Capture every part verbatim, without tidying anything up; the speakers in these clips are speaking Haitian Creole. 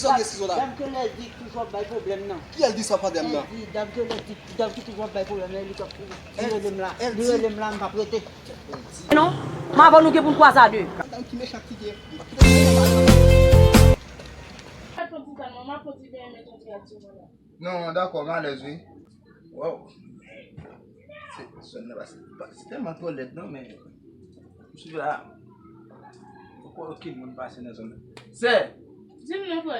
Dam Kelès di toujou ap bay pwoblèm nan. Ki L di sa, pa dam nan? L di, dam Kelès di, dam ki toujou ap bay pwoblèm nan, li t ap, li rele m la, li rele m la, m p ap rete. Non, m avè w nou gen pou n kwaze a de. Dam ki mechan ki gen. Non, dakò, m alèz, wi. Wow. Se, zòn nan pa, se, pa, se tèlman twò lèd, non, men, m swiv la. Poko okenn moun pase nan zòn nan. Sè! Di m non, frè.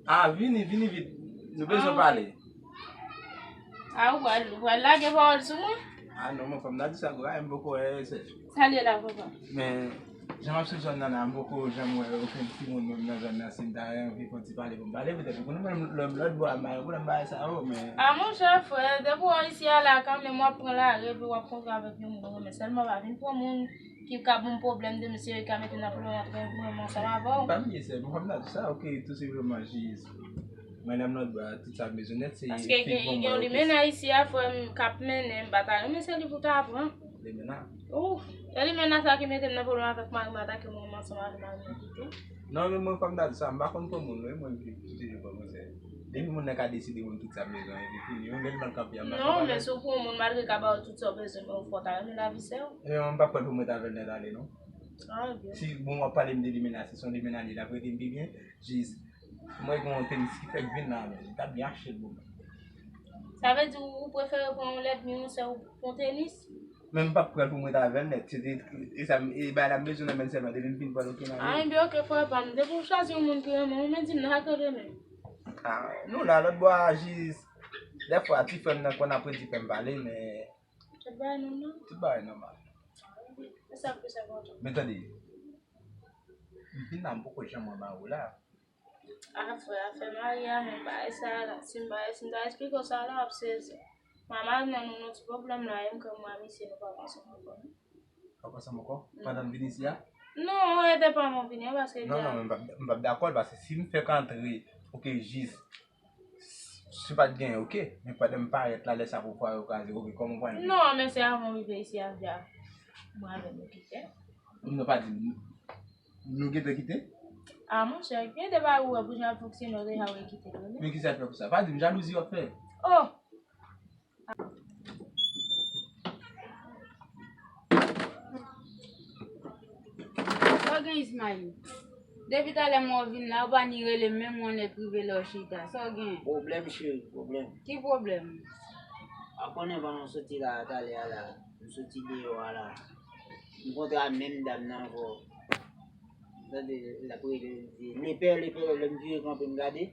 Ah, vini, vini vit. Nou bezwen pale. Ah, ou pral, ou pral lage pawòl sou mwen? Ah, non, mwen, fò m ta di sa, gwo, m poko wè, sè. Sa l ye la, papa? Men, jan m ap swiv zòn nan la, m poko janm wè okenn timoun menm nan zòn nan, si m ta anvi fè yon ti pale pou m pale, petèt ou konnen mwen, lè m lòt bò a, m pa gen pwoblèm bagay sa yo, men. Ah, monchè, frè, depi w isi a la, kanmenm w ap pran lari, epi w ap kontre avèk yon moun ou renmen. Sèlman pa vin pran moun ki ka ban m pwoblèm de misye, ki ka mete m nan pwoblèm, ap gen pwoblèm ansanm avè w. Pa bliye, sè, mwen, fò m ta di sa, ok, tou senpleman, jis. Mwen, lè m lòt bò a, tout sa m bezwen nèt, se... Paske gen, gen yon limena isi a, frè m, k ap mennen m, m pa ta renmen se li pou ta pran. Limena? Ouf, e limena sa ki mete m nan pwoblèm avèk mari m, atake mwen ansanm avèk mari m tou. Non, men mwen, fò m ta di sa, m pa konn pran moun, non, e mwen ki, ki toujou pran moun, sè. Depi moun nan ka deside ban m tout sa m bezwen, epi fini, yon lè l mal kanpe a, m pa... Non, men si w pran moun, malgre l ka ba w tout sa w bezwen, men ou fò ta renmen lavi sè w. E, m p ap pran pou mwen ta avè l nèt ale, non. Ah, byen. Si, bon, w ap pale m de limena, si se yon limena li, l ap rete m pi byen, jis, mwen gen yon tenis ki fèk vin la, men li t ap byen achte l pou mwen. Sa vle di ou, ou prefere pran yon lènmi, yon sè, ou pran tenis? Men m p ap pran l pou mwen ta avè l nèt. Se te, e sa, e bagay la m bezwen nan men l sèlman, depi m fin pran l, ok, nan men l. Ah, enben, ok, frè pa m. Depi w chwazi yon moun ki renmen w, men di m nan, sa k te renmen. Ah, nou la, lòt bò a, jis, dèfwa, ti frè m nan konn ap redi fè m pale, men... Tout bagay nòmal? Tout bagay nòmal. E sa k plis enpòtan. Men tande, m vin la, m poko janm wè mari w la. Ah, frè, afè mari a, men bagay sa a la, si m pa, si m ta esplike w sa la, w ap sezi. Mwen ak mari m nan, nou nan ti pwoblèm la, e m kwè mwen ak misye nou p ap ansanm ankò, non. W ap ansanm ankò? Mm. Pandan m vin isi a? Non, e depi m vini an, paske... Non, non, men m p ap, m p ap dakò l, paske si m fèk antre, ok, jis, si pa t gen, ok, men pandan m parèt la, lè sa pou fwa yo kraze, ok, kòman w pral viv? Non, men se avan w rive isi a, deja, mwen avè w nou kite. Non, pa di m. Nou gentan kite? Ah, monchè, gen de bagay ou wè pou jan ap fonksyone, w deja wè kite yo, non? Men kisa l fè pou sa? Pa di m, jalouzi w ap fè? Oh! Sa w gen, Ismail? Depi talè m wè w vin la, ou pa ni rele m, menm ou nèk rive la w chita. Sa w gen? Pwoblèm, cheri, pwoblèm. Ki pwoblèm? A konnen pandan m soti la, talè a la, m soti deyò a la, m kontre ak menm dam nan ankò. Tande, l ap rele, l di, "Lepè, lepè," lè m vire kanpe, m gade,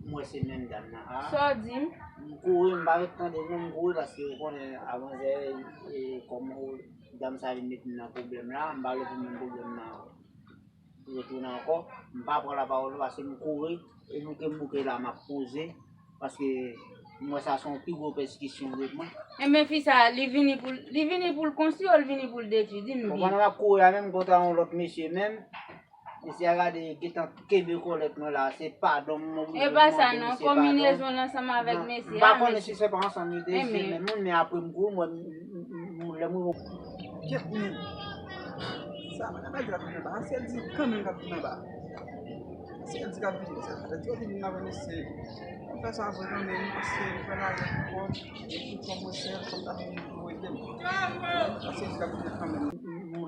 m wè se menm dam nan. Ah. Sa w di m? M kouri, m pa ret tande non, m kouri paske ou konnen avan yè, e, kòm ou, dam sa vin met m nan pwoblèm la, m pa vle pou menm pwoblèm nan retounen ankò. M pa pran lapawòl non, paske m kouri, e bouke m bouke la, m ap poze. Paske m wè sa se yon pi gwo pèsekisyon pou mwen. Enben, fi sa, li vini pou, li vini pou l konstwi ou l vini pou l detwi? Di m byen. Ou konnen m ap kouri la menm, m kontre yon lòt mesye menm. Mesye a gade, gentan kenbe kòlèt mwen la, se padon m oblije mande mesye padon. E pa sa non, konbinezon l ansanm avèk mesye a, mesye. Non, m pa konnen si se pa ansanm yo te eseye menm moun, men apre m kouri, m wè m, m, m, m, lè m rive. Kèt men. Sa, mwen ta di l ap vin anba. Sèl di kanmenm l ap vin anba. Sèl di l ap vin, sèl di l ap vin anba, mesye. Mwen fè sa vre kanmenm, paske mwen fè lajè pou kont, e pou kòm mwen sèl, kòm ta vin pou ede m. Paske sèl di l ap vin kanmenm.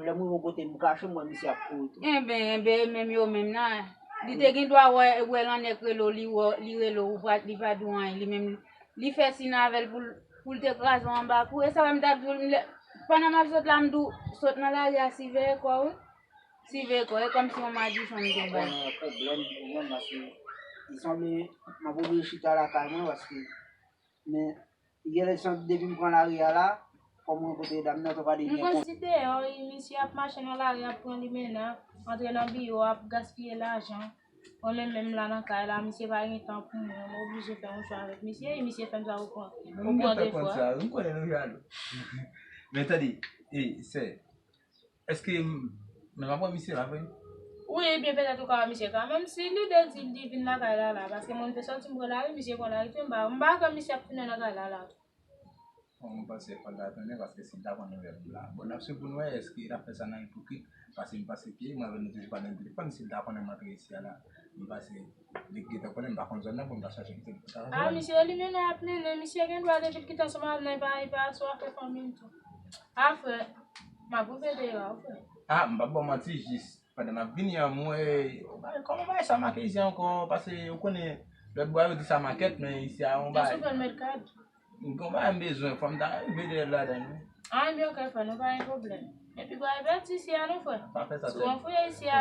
Lè mwen yon kote, m kache, m wè misye ap kouri tou. Enben, enben, e menm yo menm nan. Li te gen dwa wè, wè l annèk rele w, li wè, li rele w, ou pa, li pa di w anyen, li menm, li fè siy nan avè l pou l, pou l te kraze w anba kou. E sa wè m t ap di w, m lè, pandan m ap sot la, m di w, sot nan lari a, siveye kò w wi. Siveye kò w, e kòmsi yon madichon m te bay. Konnen pwoblèm pou mwen, paske li sanble m ap oblije chita lakay mwen, paske, men, genlè depi m pran lari a la, kòm mwen kote dam nan, tou pa de byen konn. M konn si deyò, misye ap mache nan lari, ap pran limena, antre nan biwo, ap gaspiye lajan. Mwen menm, menm la nan kay la, misye pa gen tan pou mwen. Mwen oblije fè yon chwa avèk misye, e misye fè m sa ou pran, ou pran defwa. Mwen gentan konn sa, m konnen nou jalou. Men tande, e, sè, èske m, men m ap wè misye la vre? Wi, ebyen petèt ou ka wè misye kanmenm. Si lide di li vin lakay la la, paske mwen m te sòti m pran lari, misye pran lari tou, m pa, m pa kwè misye ap tounen nan kay la la tou. Bon, mwen panse fò l ta tounen, paske si l ta konn nouvèl m la. Bon, n ap swiv pou n wè èske l ap fè sa nan ipokrit, paske m panse ke mwen avè nou toujou pa nan telefòn, si l ta konnen m antre isi a la. M pase, li gentan konnen m pa konn zòn nan, pou m ta chache kite m ta. Ah, misye li menm ap mennen, misye gen dwa depi l kite ansanm avè m, li pa, li pa sou afè fanmi l tou. Ah, frè, m ap ouvri deyò a, frè. Ah, m p ap ba w manti, jis pandan m ap vini an, m wè, kòman bagay sa make isi a ankò, paske ou konnen, lòt bò yo di sa makèt, men isi a, yon bagay. Jis ouvè l met kad. Gon bagay m bezwen, fò m ta rive deyò ladan l, wi. Ah, ebyen, ok, frè, nou pa gen pwoblèm. Epi, bagay pèdi isi a, non, frè. Pa fè sa, si w anfouye isi a,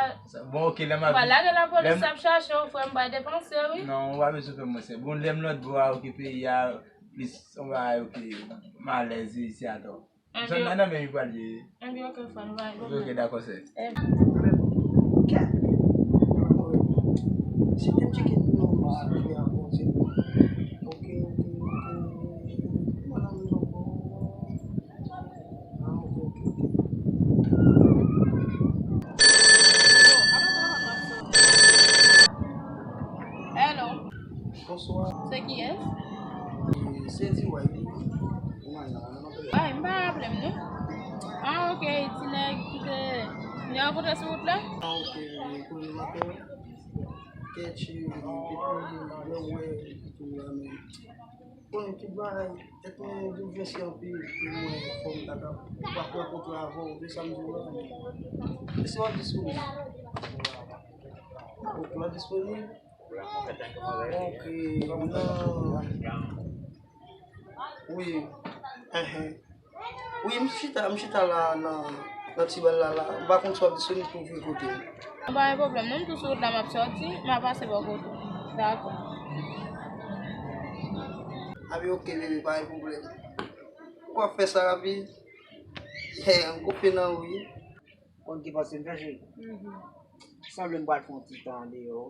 bon, ok, lè m ap, m pa lage lapolis ap chache w, frè, m pa depanse, wi. Non, ou pa bezwen fè mwen sè. Bon, lè m lòt bò a, ok, peyi a, plis, yon bagay, ok, m alèz isi a, twòp. Zòn nan, nan men m pral ye. Ebyen, ok, frè, nou pa gen pwoblèm. Ok, dakò, sè. Eh. Se te tcheke non, non, se te a bon, se bon. Ok, ok, ok. Madanm nan bon. Ah, ok, ok, ok. Hello. Bonswa. Se kiyès? Se D Y. Ay, m pa raple m, non. Ah, ok, ti nèg ki te, nou rankontre sou wout la? Ah, ok, wi, wi, kounye maten, kèt, depi lè w wè, epi tou la, men. Bon, tout bagay, tèt mwen boulvèse anpil, pou mwen, fò m ta ka, pa pran kontra avè w, se sa m di w la. Èske w ap disponib? Ok, w ap disponib? Ok, nan. Wi. Enhen. Wi, m chita, m chita la nan, nan ti bal la, la. M pa konn si w ap disponib pou vin kote m. Pa gen pwoblèm, non, m tou sou wout la, m ap sòti, m ap pase bò kote w. Dakò. Abi, ok, bebe, pa gen pwoblèm. Ou ap fè sa rapid? He, m konfye nan ou, wi. Konn ki panse m fè, cheri? Mhm. Sanble m pral fè yon ti tan andeyò.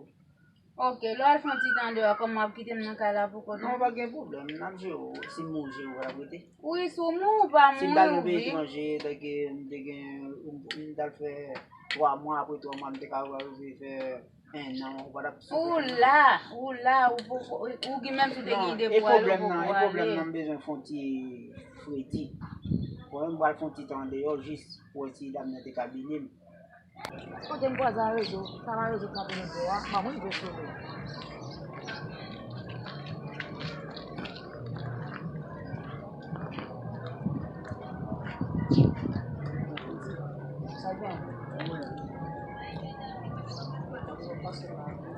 Ok, lè w al fè yon ti tan andeyò, kòman w ap kite m nan kay la pou kont ou? Non, pa gen pwoblèm, n ap jere w. Si m mouri, jere w, w ap rete. Wi, si w mouri, w pa mouri, wi. Si m t al nan peyi etranje, tanke m te gen, m, m t al fè twa mwa, apre twa mwa, m te ka rive fè en an, ou pa t ap sou pwoblèm nan. Ou la, ou la, ou poko, ou gen menm si w te gen ide pou ale, ou poko ale. Non, e pwoblèm nan, e pwoblèm nan, m bezwen fè yon ti fredi. Bon, m pral fè yon ti tan andeyò, jis pou wè si dam nan te ka beni m. Kote m kwaze a rezo, sa pa rezo k ap rezo a, m ap rive sove. Sa gen.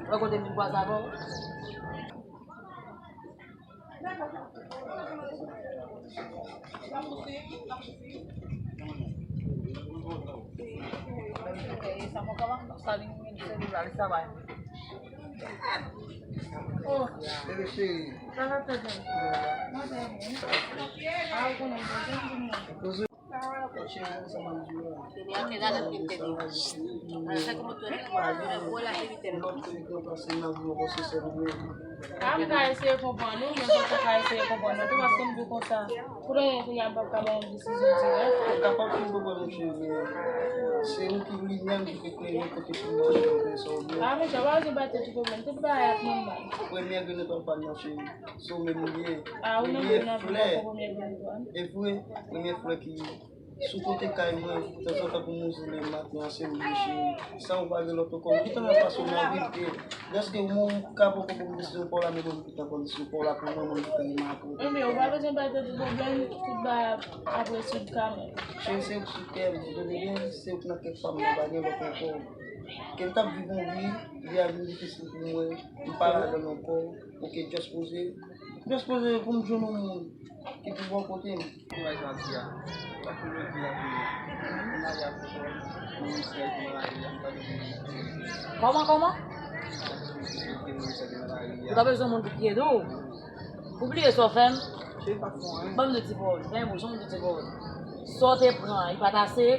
Wè kote m vin kwaze avè w. Oh. Bebe cheri. Sa va, Tèdè? Mwen trè byen. A, ou konnen, mwen trè byen. Ah, m ka eseye konprann ou, men mwen pa ka eseye konprann nou tou, paske m di w konsa, pou lè yon kounye a m p ap ka ba w yon desizyon dirèk. Ou kapab fin konprann, monchè, men se ou ki li menm ki te klere kote pou mwen, sa ou vle. Ah, monchè, ou pa bezwen bay tèt ou pwoblèm, tout bagay ap nòmal. Premye grenn etwal pa m nan, cheri. Se ou menm li ye. Ah, ou menm ou nan premye grenn etwal. E vre, premye flè ki sou kote kay mwen, tanzantan pou m rive lè maten an, se ou li ye, cheri. San ou pa gen lòt ankò. M gentan nan pase w nan vil, e dèske ou ka poko pran desizyon pa w la, men mwen m gentan pran desizyon pa w la pou mwen, mwen m gentan renmen ak ou. Ebyen, ou pa bezwen bay tèt ou pwoblèm, tout bagay ap, ap rezoud kanmenm. Cheri, se ou k sou kè m, ou tande byen, se ou k nan kèk pa m, pa gen lòt ankò. Ke m t ap viv yon vi, vi a vin difisil pou mwen, m pa ladan l ankò. Ok, just poze. Just poze pou m jwenn yon moun ki pi bon kote m. Kouraj, Matia. Sa pou lòt di la pou ou. Mari a pou kò, mwen menm si ay pou nan lari a, m pa gen moun ki pou ede. Kòman, kòman? Ou pa bezwen moun pou ki ede w? Ou bliye sa w fè m? Ban m de ti pawòl. Fè yon bouch, ban m de ti pawòl. Sa w te pran, li pa t ase?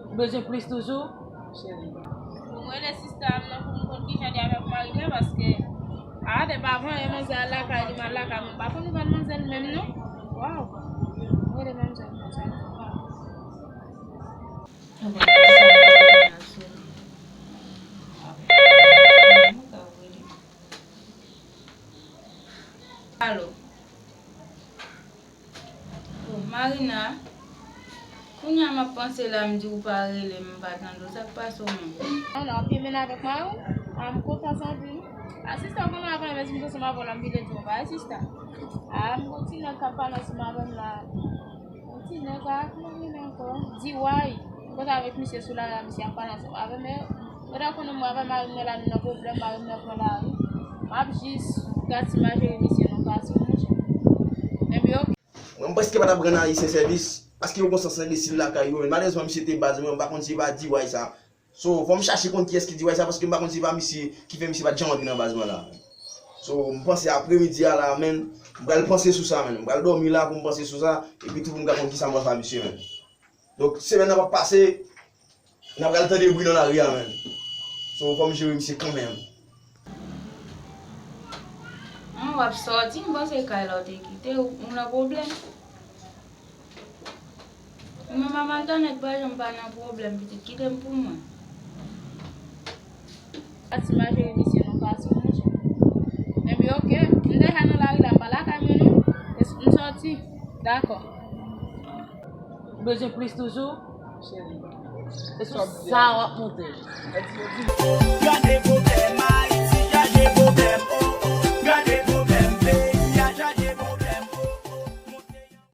Ou bezwen plis toujou? Cheri. Ou rele sista m nan pou m konn kijan li avèk mari l la, paske, a, depi avan yè manzè al lakay li, m al lakay mwen, m pa konn nouvèl manzè l menm non. Waw. Ou rele manzè l, manzè l. Alo. Oh, Marina, kounye a m ap panse la, m di w pa rele m, m pa tande w. Sa k pase w menm? Non, non, w ap byen mennen avèk mari w? A, m kontan santi m. A, sista, w konnen avan menm si m te ansanm avè w la, m vin di w bagay, sista. A, m gon ti nèg k ap pale ansanm avè m la. Yon ti nèg la, kòman li rele ankò? D-Way. M kontre avèk misye sou lari a, misye ap pale ansanm avè m, men, ou ta konnen mwen avè mari m nan la, nou nan pwoblèm, mari m nan pran lari. M ap jis gad si m a jere misye nan ka sou mwen. Ebyen, oke. Mwen, m prèske pa t ap rann Ayisyen sèvis, paske yo gon sans enbesil lakay yo, men malerezman, misye te baz mwen, m pa konn si e pa D-Way sa. So, fò m chache konn kiyès ki D-Way sa, paske m pa konn si e pa misye ki fè misye pa t janm antre nan baz mwen la. So, m panse apremidi a la, menn, m pral panse sou sa, menn. M pral dòmi la pou m panse sou sa, epi tou pou m ka konn kisa m pral fè a misye, menn. Donk, semèn nan p ap pase, n a pral tande bri nan lari a, menn. So, fò m jere misye kanmenm. Hum, w ap sòti, m panse kay la w te kite, ou, ou nan pwoblèm. Ou menm a mal tan nèg pa janm pa nan pwoblèm, pitit, kite m pou mwen. Pati m a jere misye nan ka sou mwen. Ebyen, oke, m deja nan lari la, m pa lakay mwen non. E s-, m sòti. Dakò. Ou bezwen plis toujou? Cheri. E sou sa w ap monte. Gade pwoblèm Ayiti, gade pwoblèm.